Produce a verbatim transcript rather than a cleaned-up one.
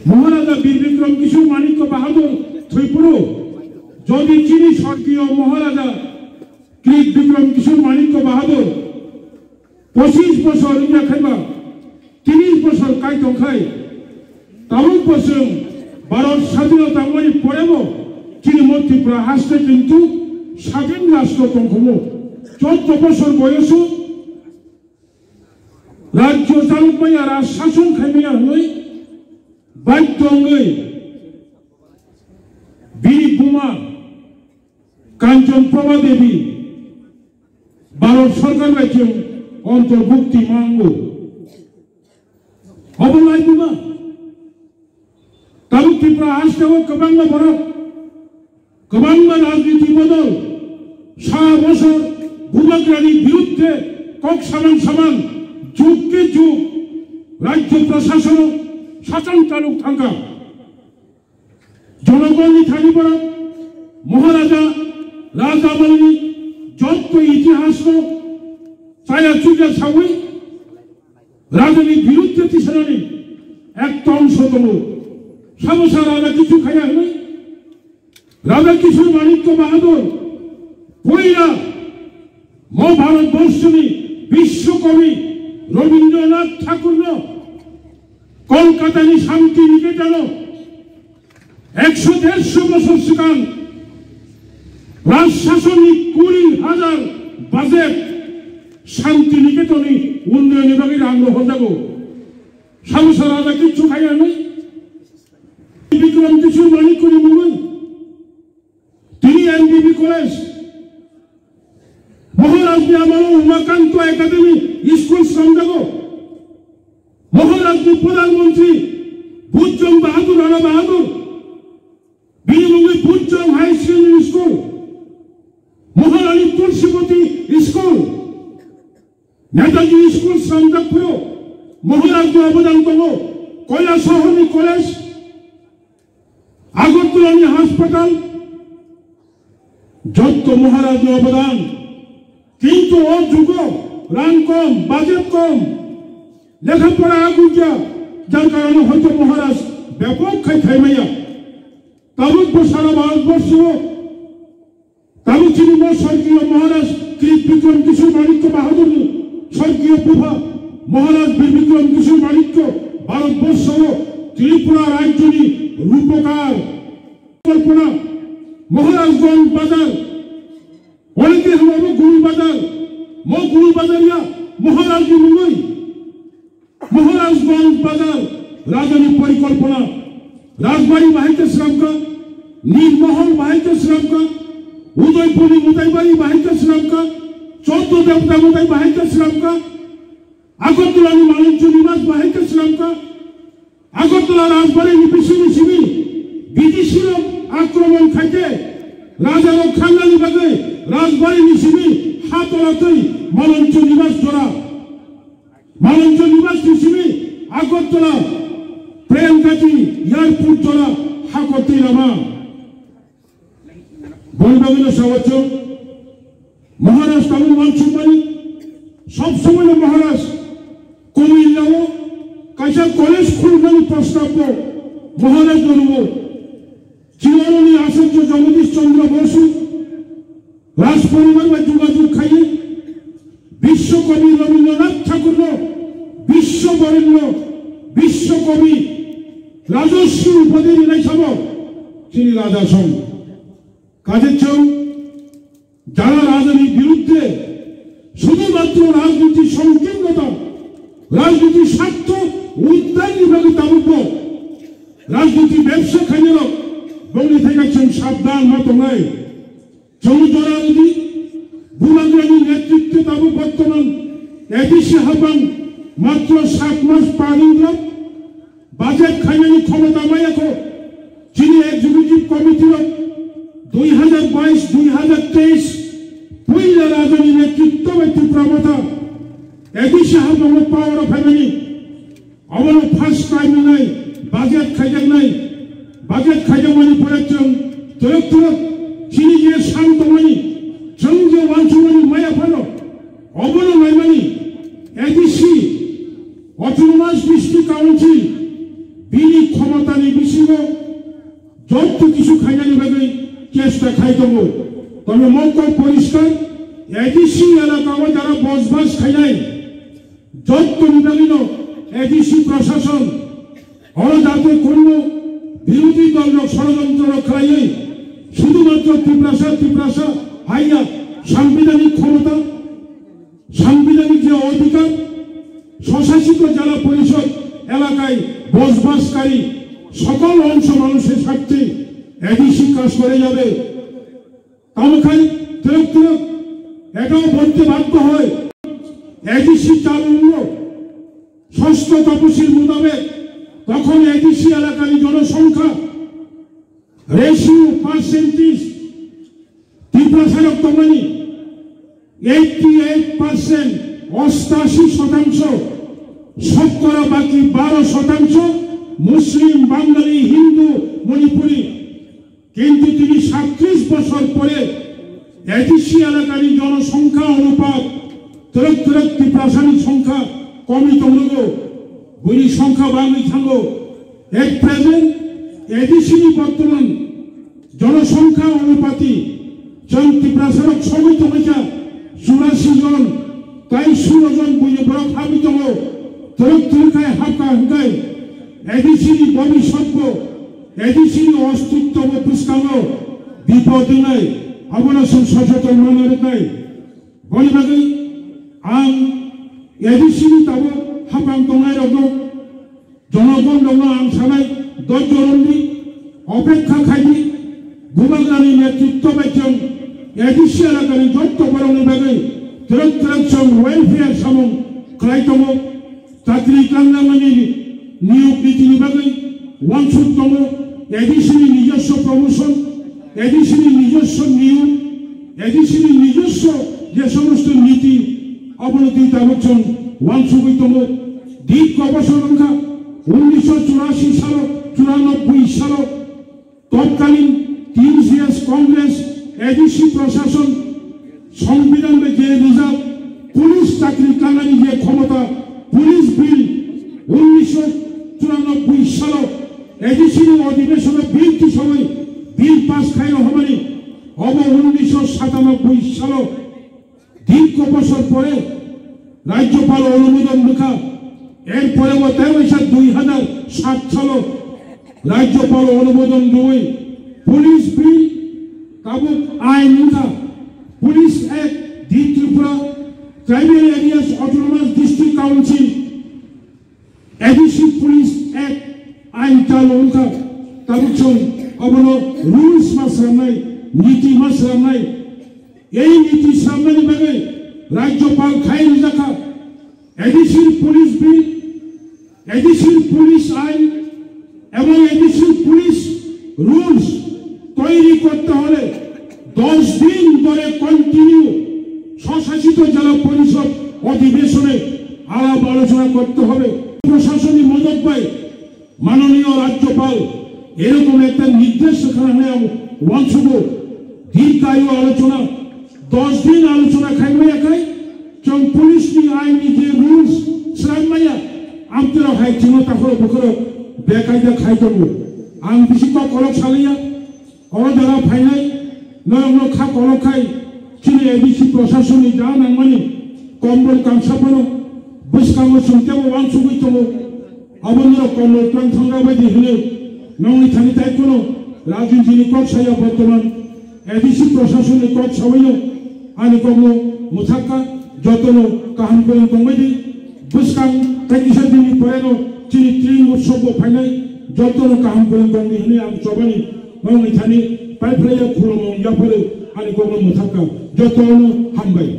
Maharaja Bir Bikram Kishore Manikya Bahadur thwiphuru, jodi chini sorgiyo Maharaja Bir Bikram Kishore Manikya Bahadur pochis bosor wngya khaiba, tris bosor kai tongkhai, tabuk bo chwng Bharat sadhina tangmani porebo chini mo Tripura haste kintu sadhin rashtra tongkhumu. Choddo bosor boyoso rajyo chalokmaya, raj shason khaimaya hwnwi badhyo wngwi bini buma Kanchan Prabha Devi Bharat Sarkar bai chwng ontorbhukti mango. Obo laibuma. Tabuk Tripura haste o kwbangma borok, kwbangma rajniti bodol, sa bosor bubagrani birudde kok saman saman, jug ke jug rajyo prashasono sachang chalok thangkha. Jonogonni thani borok Maharaja, Raja Malini jotto itihasno chaya chuya sawi Rajani birudde tisanani ekta ongso tongo. Sabo sa raja kichu khaya hwnwi Raja Kishore Manikya Bahadur poila mo Bharat borshoni Biswa Kabi Rabindranath Thakurno Kolkatani Shanti Niketano ekso dersho bosor swkang raj shasonni kuri hajar budget Shanti Niketonni unnayonni bagwi rang rohorjago. Sabo sa raja kichu khaya hwnwi Bikram Kishore Manikyani mungwi tini M B B College, Maharajni amalo Umakanto Academy school swnamjago. Maharajni Pradhan Mantri Bhujjong Bahadur Rana Bahadur, bini mungwi Bhujjong High Secondary School, Maharani Tulsibati School, Netaji School swnamjak phuru Maharajni obodan tongo. Kailasohorni college, Agartalani hospital, jotto Maharajni obodan. Kintu o jugo rang kom, budget kom, lekha pora agukya, jar karone hoito Maharaj bepok khai khaimaya. Tabuk bo sara Bharat borso o Tabuk chini bo sorgiyo Maharaj Tri Bikram Kishore Manikya Bahadurni, sorgiyo bupha Maharaj Bir Bikram Kishore Manikya Bharat borso o Tripura rajyoni rupokar. Kalpana, Maharajganj Bazar, oneke hwnwi bo Gul Bazar, mo Gul Bazar ya Maharajni mungwi. Maharajganj Bazar, rajani porikalpana, Rajbari bahai khe swnamkha, Nirmohol bahai khe swnamkha, Udaipurni Mudaibari bahai khe swnamkha, Choddo Debota Mudai bahai khe swnamkha, Agartalani Manojya Niwas bahai khe swnamkha, Agartala Rajbarini bisingni simi B D C rok akromon khaikhe, rajarok khangnani bagwi Rajbarini simi ha tola twi Manojya Niwas jora. Manojya Niwas ni simi Agartala Prem Gati Airport jora hakor twi lama. Boni bagwino sawa chwng Maharaj tabuk uansukmani, sob somoino Maharaj Kumilla o kaisa college khulnani prostab bo Maharaj no rwo. Chini oroni Acharya Jagadish Chandra Bosu Raj poribar bai jogajog khaiwi Biswa Kabi Rabindranath Thakurno Biswa Borello, Biswa Kabi Rajasri upadi rinai sabo chini Raja song. Kaje chwng jara rajani birudde sudhumatro rajniti songkirnota, rajniti sartho uddarni bagwi tabukbo rajniti bebsa khainarok bongni thaiga chwng sabdan ma tongnai. Chwng jora rwdi, Bubagrani netritwe tabuk bortoman A D C habang matro sat mas paringrok budget khainani khomota maya kho. Chini executive committee rok dui hazar bais dui hazar teis puila rajani netritwo bai Tipra Motha A D C habango power o phaimani. Obono first time wngnai, budget khaijaknai, budget khaijakmani pore chwng twrwk twrwk chini je sam tongmani, chwng je uansukmani maya phano, obono naimani A D C, Autonomous District Council, Bini khomotani bisingo jotto kisu khainani bagwi chesta khai tongo. Tobe mokol poriskar, A D C elaka o jara bosbas khainai jottoni bagwino A D C prashason oro jate kono birodhi dol rok sorojontro rok khlaiwi sudhumatro Tiprasa, Tiprasa haiya sangbidhanik khomota, সাংবিধানিক যে অধিকার, স্বশাসিত জেলা পরিষদ এলাকায় বসবাসকারী সকল অংশ মানুষের স্বার্থে এডিসি কাজ করে যাবে। তামুখাই তরফ তরফ এটাও বলতে বাধ্য হয়, এডিসি চালু হলো ষষ্ঠ তপশিল মোতাবেক, তখন এডিসি এলাকার জনসংখ্যা রেশিও পার্সেন্টেজ ত্রিপুরা সড়ক তমানি এইটটি এইট পার্সেন্ট, অষ্টাশি শতাংশ, শতকরা বাকি বারো শতাংশ মুসলিম, বাঙালি, হিন্দু, মণিপুরি। কিন্তু তিনি সাতত্রিশ বছর পরে এডিসি এলাকার জনসংখ্যা অনুপাত তরফ তরফ তিপ্রাসানি সংখ্যা কমি tonglago, bini সংখ্যা bangwi thango। At present, ADC ni বর্তমান জনসংখ্যা অনুপাতি chwng Tiprasa rok sogwi tongwi kha churashi jon, tai suro jon buini borok habwi tongo, twrwk twrwk khai hapkha hwnkhe ADC ni bobiswtbo, ADC ni ostitwbo bwskango bipod wngnai, abono chwng soseton manna rwknai. Boni bagwi ang ADC ni tabuk haphang tongnairokno জনগণ rokno ang sanai, dhoirjo romdi, opekha khaidi, Bubagrani netritw bai chwng ADC elakani jotto borokni bagwi twrwk twrwk chwng welfare samung khlai tongo. Chakri kangnamani niyok nitini bagwi uansuk tongo, ADC ni নিজস্ব promotion, ADC ni নিজস্ব নিয়োগ, ADC ni নিজস্ব যে সমস্ত নীতি, abono twi tabuk chwng uansugwi tongo. Dirgho bosor wngkha, উনিশশো চুরাশি salo, চুরানব্বই salo তৎকালীন টিএমসিএস কংগ্রেস এডিসি প্রশাসন সংবিধান bai je rijak police chakri kangnani je khomota, police bill উনিশশো চুরানব্বই salo এডিসি ni অধিবেশনে bill tisawi bill pass khaio hwnmani obo উনিশশো সাতানব্বই salo দীর্ঘ বছর পরে রাজ্যপাল অনুমোদন rwkha, এরপরে ও তেরো সাত দুই হাজার সাত salo রাজ্যপাল অনুমোদন rwwi police bill tabuk ain wngkha, Police Act, the Tripura Tribal Areas Autonomous District Council, ADC Police Act ain chalo wngkha, tabuk chwng abono rules ma swnamnai, niti ma swnamnai. Ei niti swnamnani bagwi rajyopal khai rijakha, এডিসির পুলিশ বিল, এডিসির পুলিশ আইন এবং এডিসির police rules তৈরি করতে হলে দশ দিন ধরে কন্টিনিউ স্বশাসিত জেলা পরিষদ অধিবেশনে আলাপ আলোচনা করতে হবে। প্রশাসনিক মদত পাই মাননীয় রাজ্যপাল এরকম একটা নির্দেশ সেখানে আমি ওয়ানসুগো দীর্ঘায়ু আলোচনা দশ দিন আলোচনা খাইবাই একাই চং পুলিশ নি আইন নি যে রুলস স্রাংমাইয়া আমতেরা হাই চিনো তাখরো বখরো বেকায়দা খাইতমু। আং বিসিক কলক সালিয়া Oro jora phainai norokno kha kolok khai chini A D C prosasonni da nangmani kombol kamsa phano bwskango chwng teibo uansugwi tongo. Abo norok kombol twlang thangna baidi hwnwi nongni thani tai phano rajnitini kok saya bortoman A D C prosasonni kok sawino ani kokno mwthakka jotono kaham kwrwng tongbaidi. Bwskang tei kisa dini poreno chini Tring Utsob bo phainai, jotono kaham kwrwng tongdi hwnwi ang chobani nongni thani paiphlaiya khulumung yapharwi ani kokno mwthakka. Jotono hambai.